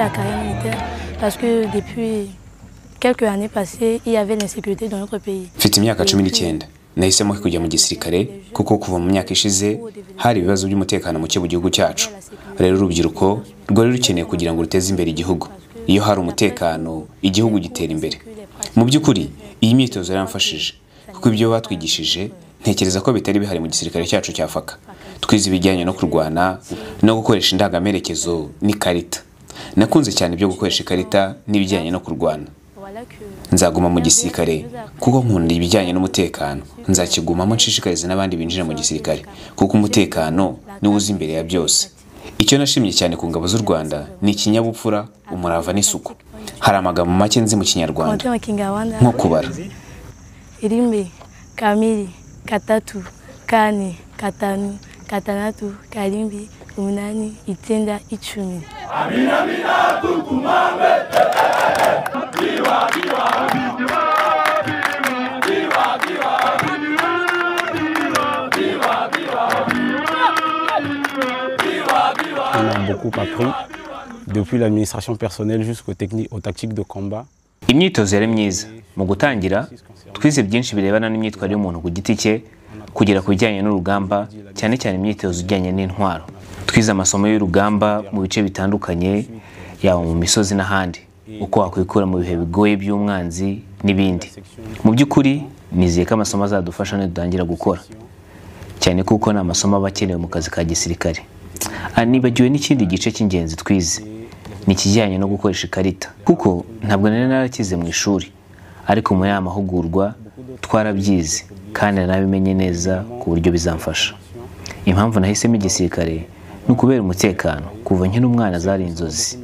la carrière militaire parce que depuis quelques années passées, il y avait l'insécurité dans notre pays. Mfite imyaka 19, nahisemo kujya mu gisirikare kuko kuva mu myaka ishize hari ibibazo by'umutekano muke mu gihugu cyacu. Rero urubyiruko rwari rukeneye kugira ngo ruteze imbere igihugu. Iyo hari umutekano, igihugu gitera imbere. Mu by'ukuri iyi myitozo yaramfashije kuko ibyo batwigishije ntekereza ko bitari bihari mu gisirikare cyacu cya FACA. Twize ibijyanye no kurwana no gukoresha indangamerekezo n'ikarita. Nakunze cyane ibyo gukoresha ikarita n'ibijyanye no kurwana. Nzaguma mu gisirikare kuko nkunda ibijyanye n'umutekano. Nzakigumamo nshishikariza n'abandi binjira mu gisirikare kuko umutekano niwo uza imbere ya byose. Icyo nashimye cyane ku ngabo z'u Rwanda ni ikinyabupfura, umurava n'isuku. Hari amagambo make nzi mu Kinyarwanda nko kubara. Rimwe, kabiri, gatatu, kane, gatanu, gatandatu, karindwi, umunani, icyenda, 10. Amina, amina, tukumame. Viva, viva, viva, viva, viva, viva, viva, viva, viva. On a beaucoup appris, depuis l'administration personnelle jusqu'aux techniques, aux tactiques de combat. Imyitozo yari myiza. Mu gutangira twize byinshi birebana n'imyitwarire y'umuntu ku giti cye kugera ku bijyanye n'urugamba, cyane cyane imyitozo ijyanye n'intwaro. Twize amasomo y'urugamba mu bice bitandukanye, yaba mu misozi n'ahandi, uko wakwikura mu bihe bigoye by'umwanzi n'ibindi. Mu by'ukuri nizeye ko amasomo azadufasha nidutangira gukora, cyane kuko ni amasomo aba akenewe mu kazi ka gisirikare. Nibagiwe n'ikindi gice cy'ingenzi twize, ni ikijyanye no gukoresha ikarita, kuko ntabwo nari narakize mu ishuri, ariko muri aya mahugurwa twarabyize kandi narabimenye neza ku buryo bizamfasha. Impamvu nahisemo igisirikare ni ukubera umutekano. Kuva nkiri umwana zari inzozi.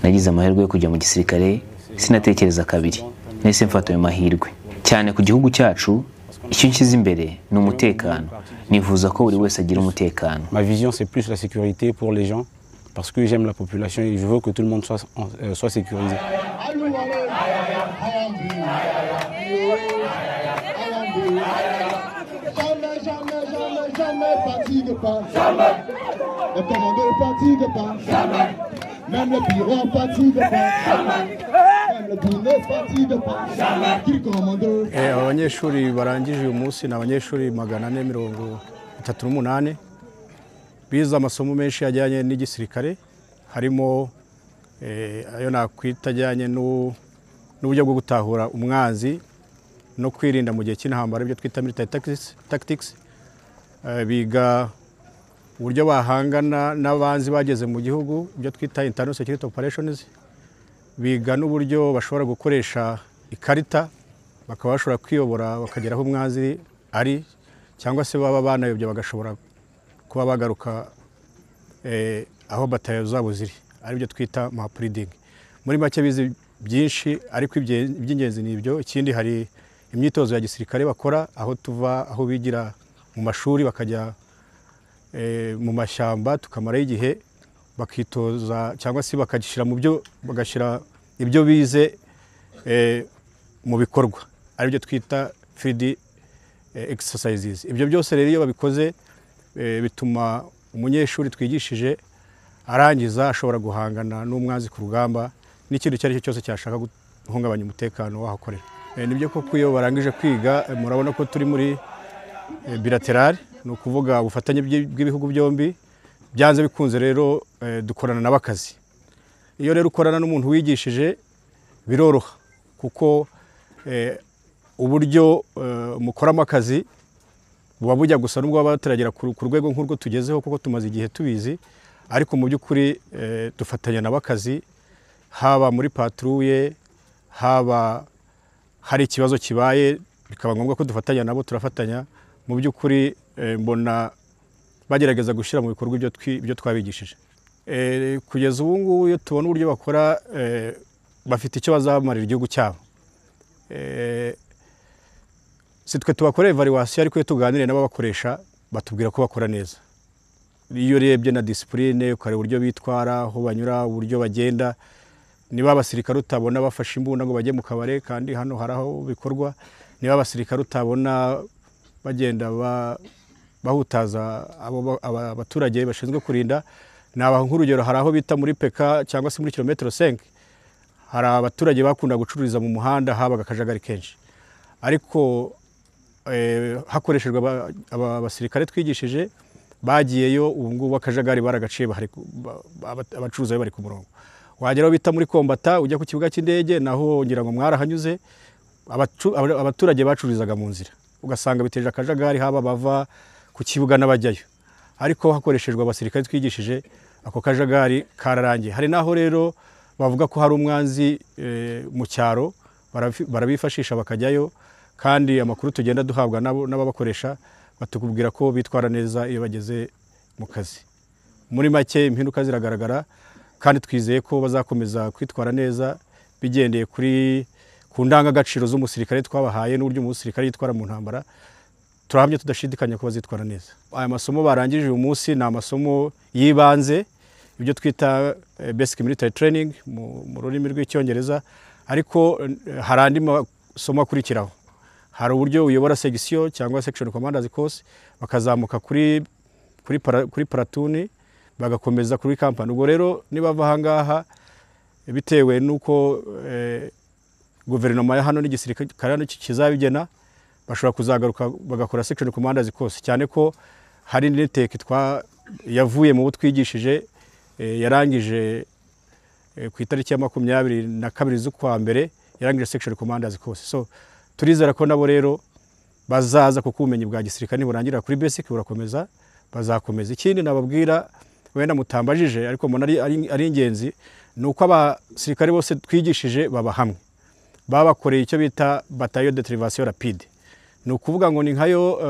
Nagize amahirwe yo kujya mu gisirikare, sinatekereza kabiri, nahise mfata ayo mahirwe. Cyane ku gihugu cyacu, icyo nshyize imbere ni umutekano. Nifuza ko buri wese agira umutekano. Ma vision, c'est plus la sécurité pour les gens, parce que j'aime la population et je veux que tout le monde soit sécurisé. Jamais, jamais, jamais, jamais fatigue pas. Jamais. Le commando ne fatigue pas. Jamais. Même le bureau ne fatigue pas. Jamais. Même le bureau ne fatigue pas. Jamais. Qui commando? Abanyeshuri barangije uyu munsi ni abanyeshuri 438 bize amasomo menshi ajyanye n'igisirikare, harimo ayo nakwita ajyanye n'uburyo bwo gutahura umwanzi no kwirinda mu gihe cy'intambara, ibyo twita military tactics. Biga uburyo bahangana n'abanzi bageze mu gihugu, ibyo twita internal security operations. Biga n'uburyo bashobora gukoresha ikarita bakaba bashobora kwiyobora bakagera aho umwanzi ari, cyangwa se baba banayobye bagashobora kuba bagaruka aho batayo zabo ziri, aribyo twita map reading. Muri make bize byinshi, ariko iby'ingenzi ni ibyo. Ikindi hari imyitozo ya gisirikare bakora, aho tuva aho bigira mu mashuri bakajya mu mashyamba tukamara igihe bakitoza, cyangwa se bakagishyira mu byo bagashyira ibyo bize mu bikorwa, aribyo twita field exercises. Ibyo byose rero iyo babikoze bituma umunyeshuri twigishije arangiza ashobora guhangana n'umwanzi ku rugamba n'ikintu icyo ari cyo cyose cyashaka guhungabanya umutekano w'ahakorera. Nibyo koko iyo barangije kwiga murabona ko turi muri bilateral, ni ukuvuga ubufatanye bw'ibihugu byombi. Byanze bikunze rero dukorana n'abakazi. Iyo rero ukorana n'umuntu wigishije biroroha, kuko uburyo mukoramo akazi buba bujya gusa n'ubwo baba bataragera ku rwego nk'urwo tugezeho, kuko tumaze igihe tubizi. Ariko mu by'ukuri dufatanya n'abakazi, haba muri patrouille, haba hari ikibazo kibaye bikaba ngombwa ko dufatanya nabo, turafatanya. Mu by'ukuri mbona bagerageza gushyira mu bikorwa ibyo twabigishije. Kugeza ubu ngubu iyo tubona uburyo bakora, bafite icyo bazamarira igihugu cyabo. Si twe tubakora evaluation, ariko iyo tuganiriye n'ababakoresha batubwira ko bakora neza. Iyo urebye na discipline, ukareba uburyo bitwara, aho banyura, uburyo bagenda, niba abasirikare utabona bafashe imbunda ngo bajye mu kabare, kandi hano hari aho bikorwa, niba abasirikare utabona bagenda bahutaza abo abaturage bashinzwe kurinda, Nabaha nk'urugero, hari aho bita muri Peka cyangwa se muri kilometero 5, hari abaturage bakunda gucururiza mu muhanda, habaga akajagari kenshi, ariko hakoreshejwe abasirikare twigishije bagiyeyo, ubu ngubu akajagari baragaciye, abacuruzi bari ku murongo. Wagera aho bita muri Kombata ujya ku kibuga cy'indege, naho ngira ngo mwarahanyuze, abaturage bacururizaga mu nzira, ugasanga biteje akajagari haba bava ku kibuga n'abajyayo, ariko hakoreshejwe abasirikare twigishije ako kajagari kararangiye. Hari naho rero bavuga ko hari umwanzi mu cyaro, barabifashisha bakajyayo, kandi amakuru tugenda duhabwa n'ababakoresha batubwira ko bitwara neza iyo bageze mu kazi. Muri make impinduka ziragaragara, kandi twizeye ko bazakomeza kwitwara neza bigendeye kuri ku ndangagaciro z'umusirikare twabahaye n'uburyo umusirikare yitwara mu ntambara. Turahamya tudashidikanya ko bazitwara neza. Aya masomo barangije uyu munsi ni amasomo y'ibanze, ibyo twita basic military training mu rurimi rw'Icyongereza, ariko hari andi masomo akurikiraho. Hari uburyo uyobora section cyangwa section commanders course, bakazamuka kuri platoon, bagakomeza kuri company. Ubwo rero nibava aha ngaha, bitewe nuko guverinoma ya hano n'igisirikare hano kizabigena, bashobora kuzagaruka bagakora section commanders course, cyane ko hari n'iteke yavuye mu bo twigishije, yarangije ku itariki ya 22 z'ukwa mbere, yarangije section commanders course. So turizera ko nabo rero bazaza, kuko ubumenyi bwa gisirikare niburangira kuri basic burakomeza, bazakomeza. Ikindi nababwira wenda mutambajije ariko mbona ari ingenzi, ni uko abasirikare bose twigishije baba hamwe, babakoreye icyo bita bataillon d'intervention rapide. Ni ukuvuga ngo ni nkayo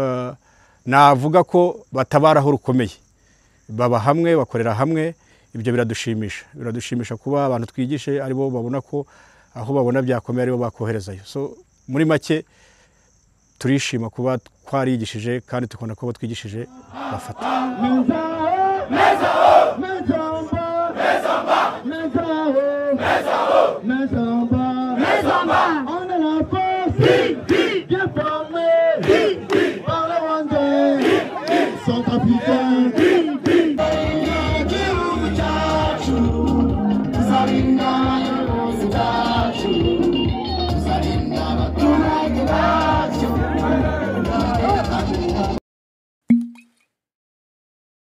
navuga ko batabara aho rukomeye, baba hamwe, bakorera hamwe. Ibyo biradushimisha kuba abantu twigishe aribo babona ko aho babona byakomeye aribo bakoherezayo. So muri make turishima kuba twarigishije kandi tukabona ko abo twigishije bafata.